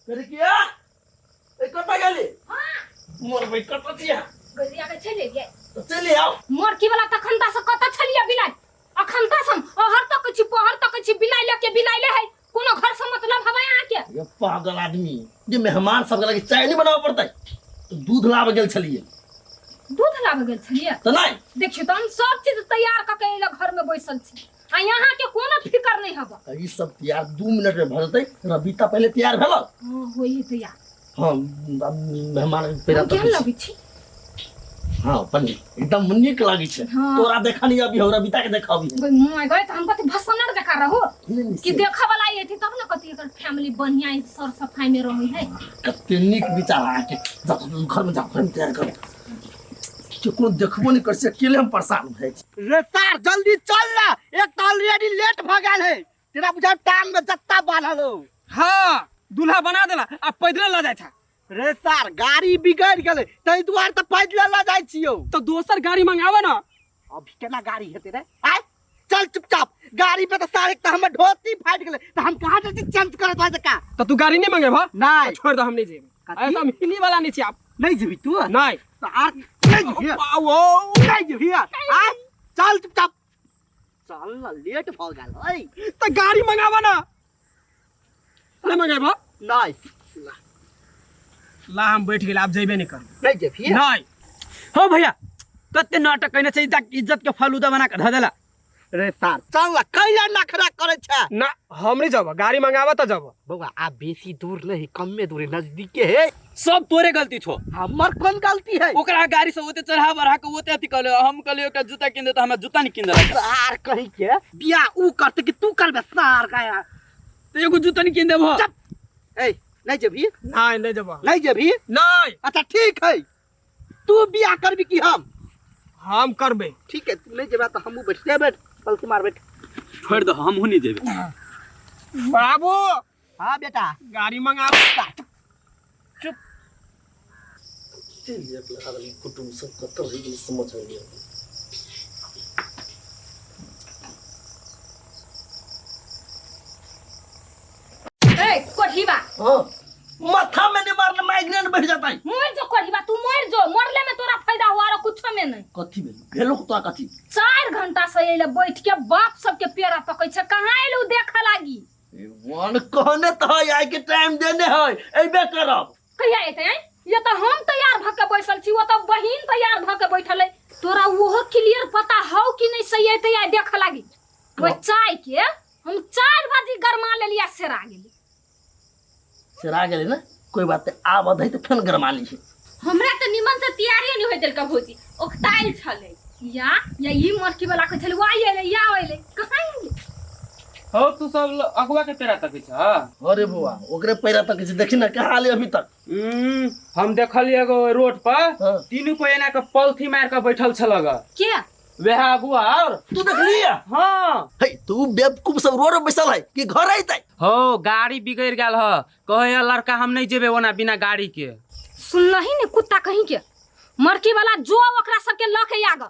अरे किया ए कतऽ गेली? मोर भाई कतऽ छिया? गलिया के चलि एलियै। तऽ चलि आउ। मोरकी वाला तखन ता से कतऽ छलियै बिलाइ? अखन ता से हम अहर तकै छी पहर तकै छी बिलाइ लऽ के बिलाइ ले है कोनो घर से मतलब हवे अहाँके? ये पागल आदमी जे मेहमान सबके लगे चाय नहीं बनाबऽ पड़तै तऽ दूध लाबऽ गेल छलियै। दूध लाबऽ गेल छलियै? तऽ नहि। देखियौ तऽ हम सब चीज तैयार कऽ के एलै घर में बैसल छी आ यहाँ के कोनो फिकर नहीं हवा। तऽ ई सब तैयार 2 मिनट में भऽ जेतै। रबीता पहिले तैयार भेल? हाँ होई तैयार। हाँ मेहमान के पैरा हम केहन लगै छी? हाँ बन एकदम नीक लागै छै। हाँ। तोरा देखा नहीं अभी हम रबीता के देखा अभी। गई मुँह गई तऽ हम कथी भसनर जकाँ रहो नहीं, नहीं, कि से देखऽ वाला एथी तब ने कथी एकर फैमिली बढ़िया है सर सफाई में रहै है। कते नीक विचार अहाँके। जा घर में जा घर में तैयार कर केकरो देखबो नहीं कर छै अकेले हम परेशान भए छी। रे सार जल्दी चल ना, एक तो ऑलरेडी लेट भ गेल है। तेरा बुझा टांग में जत्ता बांधल हो। हाँ दूल्हा बना देला आ पैदले ल जाय छा। रे सार गाड़ी बिगड़ गेलै तै दुआरे तऽ पैदले ल जाय छियौ। तो दोसर गाड़ी मंगावे ना। अभी केना गाड़ी हेतै रे? आय चल चुपचाप गाड़ी पे तो सारे तऽ हमर धोती फाटि गेलै तऽ हम कहाँ जाइ छी चेंज करत भाई का। तो तू गाड़ी नहीं मंगेबा? नहीं। तो छोड़ दे हम नहीं जेबे। कथी? ऐसा हम हिली वाला नहीं छी आप। नहीं जेबी तू? नहीं। तो आर नहीं जेबी। ओ, नहीं जेबी यार। आय चल चुपचाप चल ना, लेट भ गेल ओय। तो गाड़ी मंगावा ना। नहीं मंगेबा? नहीं। ला हम बैठ गेल आब जेबे नहीं करब। नहीं जेबी? नहीं। हो भैया कते नाटक कइने छै इज्जत के फालूदा बना के धऽ देला। रे सार चल ना, कैला नखरा करै छै? ना हम नहीं जब गाड़ी मंगावा तो जब। बौआ आ बेसी दूर नहीं कमे दूरी नजदीके है। सब तोरे गलती छो। हमर कोन गलती है? ओकरा गाड़ी से ओते चढ़ा बढ़ा के ओते अथी कहले, हम कहलिए ओकरा जूता किन दे त हमरा जूता नहीं किन देलक। सार कहीं के बियाह ऊ करते कि तू करबे सार का यार? त एगो जूता नहीं किन देबो। चुप। ए नहीं जेबी? नहीं, नहीं जेबो। नहीं जेबी? नहीं। अच्छा ठीक है, तू बियाह करबी कि हम? हम करबे। ठीक है, तू नहीं जेबा त हमहू बैठ जेबे, पलथी मार बैठ। छोड़ दो हमहू नहीं जेबे। बाबू। हाँ बेटा। गाड़ी मंगा। चुप। कुटुंब सब कतऽ रहि गेलै समझ में नहीं आबै। ए कोठीबा। हाँ माथा में नहीं मारने माइग्रेन बढ़ जाता है। मर जो कोठीबा तू मर जो, मरले में तोरा फायदा हुआ और कुछ में नहीं। कथी भेल? भेलो तो कथी? 4 घंटा से अइले बैठ के बाप सबके पेड़ा तकै छै, कहाँ एलू देखऽ लागी? ए, वन कहने तो है आइ के टाइम देने है, एबे करब। कहिया एतै आँय? ये तो हम तैयार भ के बैसल छी, वो तो बहिन तैयार भ के बैठल है। तोरा ओहो क्लियर पता हौ कि नहीं सही एतै आइ देखऽ लागी? ओइ चाय के हम 4 बजे गरमा लेलियै सेरा गेली। सेरा गेली ना? कोई बात नहीं, आब अधै तऽ फेन गरमा ली। हमरा तऽ निमन से तैयारी नहीं होय देलका भौजी, ओकताइल छलै। या या ई मरकी वाला कहै छलै, वाह एलै, या एलै, कहाँ एलै? हौ तू सब अगुआ के पेरा तकै छ? अरे बौआ ओकरे पेरा तकै छै, देखी ना कहाँ आले अभी तक। हम देखलियै एगो रोड पर हाँ। तीनू को एना के पलथी मार के बैठल छलग। के? वएह अगुआ और तू देखलियै? हाँ। हे तू बेवकूफ सब रोड पर बैसल है कि घर अइतै? हौ गाड़ी बिगड़ गेल ह, कहै है लड़का हम नहीं जेबे ओना बिना गाड़ी के। सुनलही ने कुत्ता कहीं के मरकी वाला जो ओकरा सबके लऽ के आग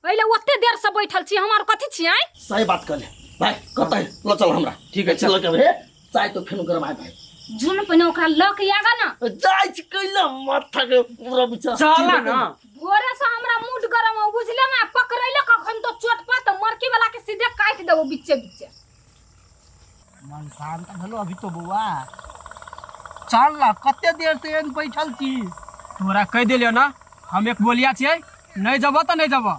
एले ओते देर से बैठल छी हम और कथी छी आँय? सही बात कहले भाई, कतै है? ल चल हमरा। ठीक है, चल के भे चाय तो फेन गरमाय भाई। जुन पहिने ओकरा लऽ के आगा ना। जाय छी कैला माथा के पूरा विचार। चला ना। भोरे से हमरा मूड गरम हो बुझले ना, पकड़ैले कखन तो चोट पा त मरकी वाला के सीधे काटि देबो बीचे बीचे। मन शांत भेलो अभी तो बौआ। चल ना, कते देर से एहन बैठल छी। तोरा कहि देलियौ ना हम एक बोलिया छियै, नहीं जबऽ तऽ नहीं जबऽ।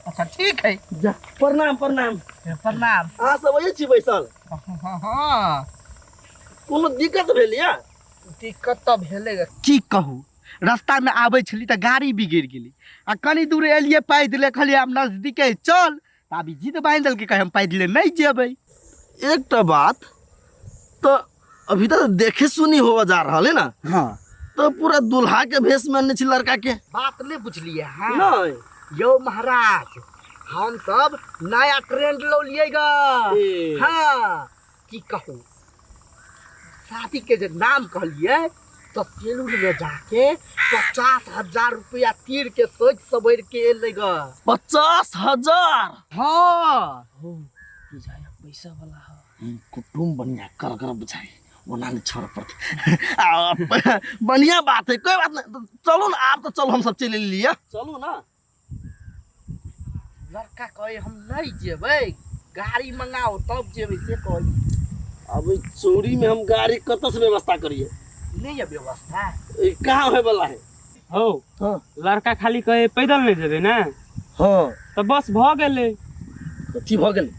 अच्छा ठीक है। जा, प्रणाम प्रणाम। प्रणाम। अहाँ सब वही छी बैसल? हाँ। कोनो दिक्कत भेल या? दिक्कत तऽ भेलै गे। की कहू, रास्ता में आबै छली तऽ गाड़ी बिगड़ि गेली आ कनी दूर एलियै पैदले, कहलियै आब नजदीके चल, तऽ आब ई जिद बान्हि देलकै, कहै हम पैदले नहि जेबै। एकटा बात तऽ अभी तक देखे सुनी होवा जा रहल है ना? हाँ। तो पूरा दूल्हा के भेष में अनने छी लड़का के। बात नहीं बुझलिए। हाँ। नहीं। यो महाराज, हम सब नया ट्रेंड लो लिए गा। ए। हाँ, की कहूँ, शादी के जे नाम कहलिए तो सैलून में जाके 50,000 रुपया तीर के सोच सवर के एलै गा। 50,000? हाँ। हो, बुझाया पैसा वाला है। कुटुम्ब बढ़िया कर कर बुझाए। ओना नहीं छोड़ पड़ते। आ, बढ़िया बात है, कोई बात नहीं, चलो ना आप तो चलो, हम सब चले लिया, चलो ना। लड़का कहे हम नहीं जेबै, गाड़ी मंगाओ तब जेबै, से कहे। अब ई चोरी में हम गाड़ी कतऽ से व्यवस्था करिए? नहीं है व्यवस्था। ई कहाँ होय वाला है? हो। हाँ। लड़का खाली कहे पैदल नहीं जेबै ना। हाँ। तऽ बस भऽ गेलै। कथी भऽ गेलै?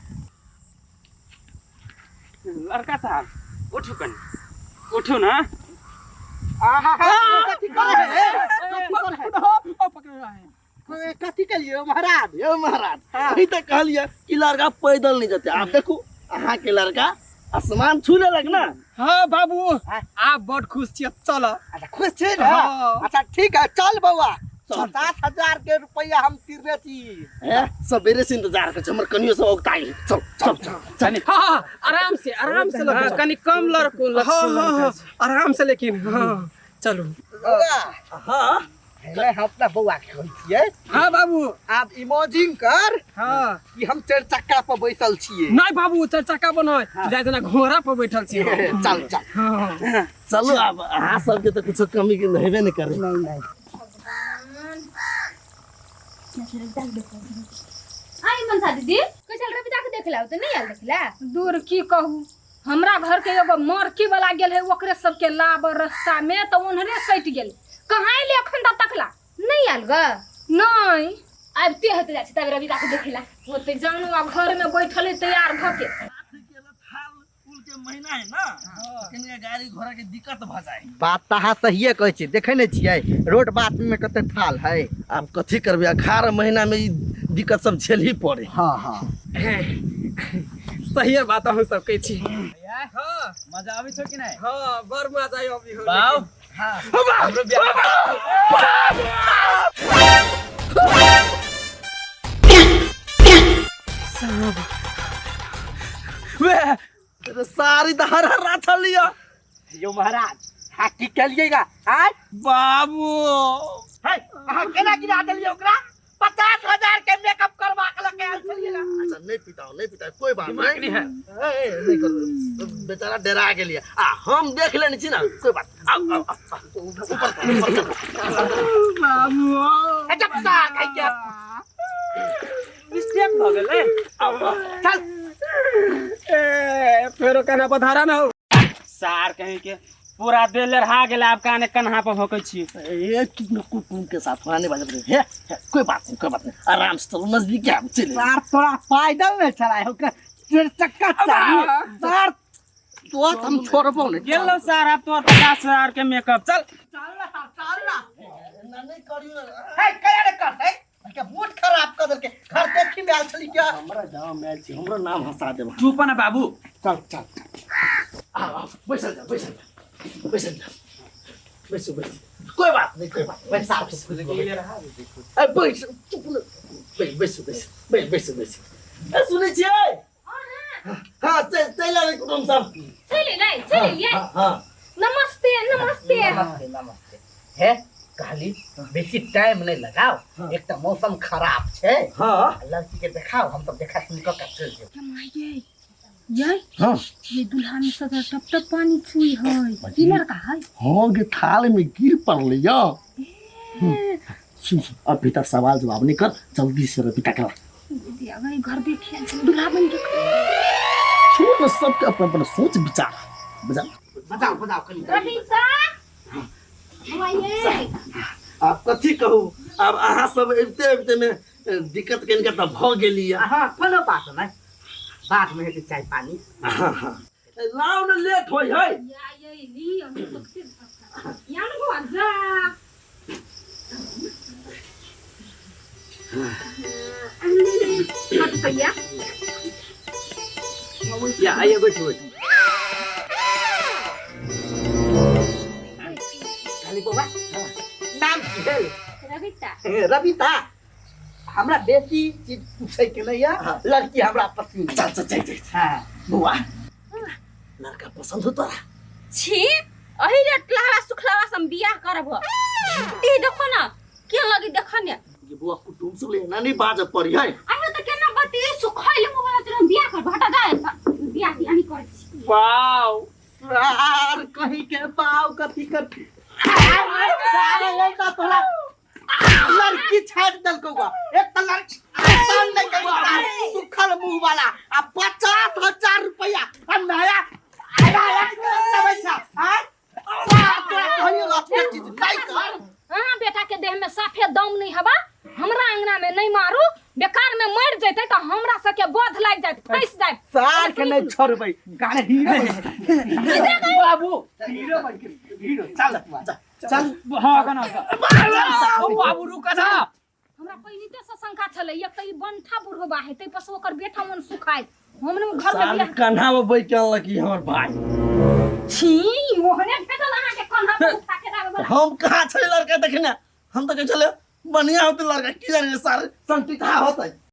लड़का साहब उठू, कनी उठू ना। आहा, कथी करे है? कथी करे है? कथी कलिए महाराज? यौ महाराज, अही तऽ कहलियै कि लड़का पैदल नहीं जेतै। आब देखू अहाँ के लड़का आसमान छू लेलक ना। हाँ बाबू, आप बड़ खुश छियै, चल। अच्छा खुश छी ना? हाँ। अच्छा ठीक है, चल बौआ। 50,000 के रुपया हम तिरने छी। हैं, सबेरे से इंतजार कर, हमर कनियो सब औगताई। चल चल चल कनी हाँ हाँ, आराम से, आराम से लग। हाँ, कनी कम लड़को। हाँ हाँ हाँ, आराम से, लेकिन हाँ चलू। बौआ। हाँ। नहीं, हम अपना बौआ के कहै छियै। हाँ बाबू। आब इमेजिन कर हाँ कि हम चारि चक्का पर बैसल छियै। नहीं बाबू, चारि चक्का पर नहीं, जाय जना घोड़ा पर बैठल छी। चल चल। हाँ। चलू, आब अहाँ सबके तऽ कुछो कमी के हेबे नहि करे। नहीं नहीं। आई मनसा दीदी, कैसे रविता के देखला तो नहीं आयल देखला? दूर की कहू, हमरा घर के एगो मरकी वाला गेल है, ओकरे सबके लाब रास्ता में तो उन्हरे सटि गेल। कहाँ एले अखन तक तकला? नहीं आयल ग? नहीं। आबिते होते जाइ छै तब रविता के देखला। ओते जानू आ घर में बैठल है तैयार भ के। फूल के महीना है ना, कनिका गाड़ी घोड़ा के दिक्कत भ जाए। बात तऽ अहाँ सहिए कहै छियै, देखै नहि छियै रोड बाट में कते थाल है। आब कथी करबै, अखाड़ महीना में ई दिक्कत सब झेलही पड़े। हाँ हाँ। सही बात अहूँ सब कहै छी। हाँ। मजा आबै छौ कि नहि? हाँ, बड़ मजा आयो अभी हो। बाउ, हमरो बियाह तेरे सारी तऽ हर हर छलिया। यौ महाराज, हाँ की केलिएगा? आय बाबू। है, अहाँ केना गिरा देलियै ओकरा? 50,000 के मेकअप करवा के लके आयल छलियै। अच्छा नहीं पिटाओ, नहीं पिटाओ, कोई बात नहीं। ए, नहीं करो, बेचारा डरा गेलिए आ हम देख लेने छी ना, कोई बात। आओ आओ आओ, आओ, ऊपर चल, ऊपर चल। बाबू। जब सार खाइ के मिस्टेक भऽ गेलै। चल। ए फेरो केना पधारा ना हो। सार कहीं के पूरा देह लड़हा गेल, आब काने कन्हा पर भोकै छी। ए कुटुम के साथ आने वाले है, है, कोई बात नहीं, कोई बात नहीं, आराम से चलो, नजदीक है, हम चले। सार तोरा पैदल नहीं चलाए ओकरा चारि चक्का चाहिए सार, तो हम छोड़बो नहीं। गेलो सार, आब तोर 50,000 के मेकअप चल। चल ना सार, चल ना। ना नहीं करियो ना। है कया रे करतै के मूड खराब कर देलकै। घर देखी में आयल छली क्या? हमरा गाँव में आयल छी, हमरो नाम हंसा देब। चुप ना बाबू। चल चल, आओ आओ, बैसल जा, बैसल जा, बैसल जा, बैसो बैसो, कोई बात नहीं, कोई बात नहीं, बैसो बैसो। ए बैस, चुप न, बैस बैसो बैसो, बैस बैसो बैसो। ए सुनै छियै? हाँ, चल चल आबै कुटुम सब। चलि एलै, चलि एलियै। हाँ हाँ। नमस्ते नमस्ते। नमस्ते नमस्ते। हे कहली बेसी टाइम नहीं लगाओ, एक तऽ मौसम खराब छै। हाँ। लड़की के देखाओ, हम सब देखा सुन कऽ के चलि जेबै। माये ये हाँ। ये दुल्हा में सदा टप टप पानी छुई है, ई लड़का है। हाँ गे, थाल में गिर पड़ले यो। सुन सुन, अब भीतर सवाल जवाब नहीं कर, जल्दी से रबिता करा। दीदी अगर घर देखे दुल्हा बन के। छोड़ ना, सबके अपन अपन सोच विचार बजा। बजाओ बजाओ कनी। रविता माये। आप कथी कहू, अब अहाँ सब अबिते अबिते में दिक्कत कनिका तऽ भऽ गेली। हाँ कोनो बात नहीं, बाद में हेतै चाय पानी। हाँ हाँ, लाउ ने, लेट होइ है। या ये ली हम तो या न बुआ जा। रुपया या आइए, बैठो बैठो। कहली बौआ नाम की भेल? रविता। रविता, हमरा बेसी चीज पूछे के नहीं है, लड़की हमरा पसंद। चल चल चल चल। हाँ। बौआ लड़का पसंद हो तोरा? छी, अही रे टलावा सुखलावा से हम बियाह करब। ई देखो ना के लगी, देखो ने। ये बुआ कुटुम से लेना नहीं बाज पड़ी है। अरे तो केना बती सुखैले मोबाइल तोरा हम बियाह कर हटा जाए, बियाह तियाह नहीं करै छी। वाओ। सार सार कहीं के पाव कथी कर तोरा लड़की छाट देलकौ गा। एक त लड़की आसान नहीं कही सार, सुखल मुंह वाला आ 50,000 रुपया आ नया नया देबै छा हां तोरा कहियो लफड़ा चीज नहीं कर। अहाँ बेटा के देह में साफे दम नहीं हवा, हमरा अंगना में नहीं मारू, बेकार में मर जैते तो हमरा सबके बोध लाग जात, फंस जात। सार के नहीं छोड़बै गाने हीरो बाबू हीरो बन के हीरो चल चल। हाँ कना बाबू रुका था। हमरा पहिने से शंका छलै, एक त ई बंठा बुढ़बा है, तै पर से ओकर बेटा मन सुखाय हमरे घर में साल बियाह कन्हा में बैठ के अनलक ई हमर भाई। छी ओहने भेटल अहाँ के कन्हा पर उठा के लाबै बला। हम कहाँ छै लड़का देखने, हम तऽ कहै छलै बढ़िया होतै लड़का, की जाने सार संटी कहाँ होतै।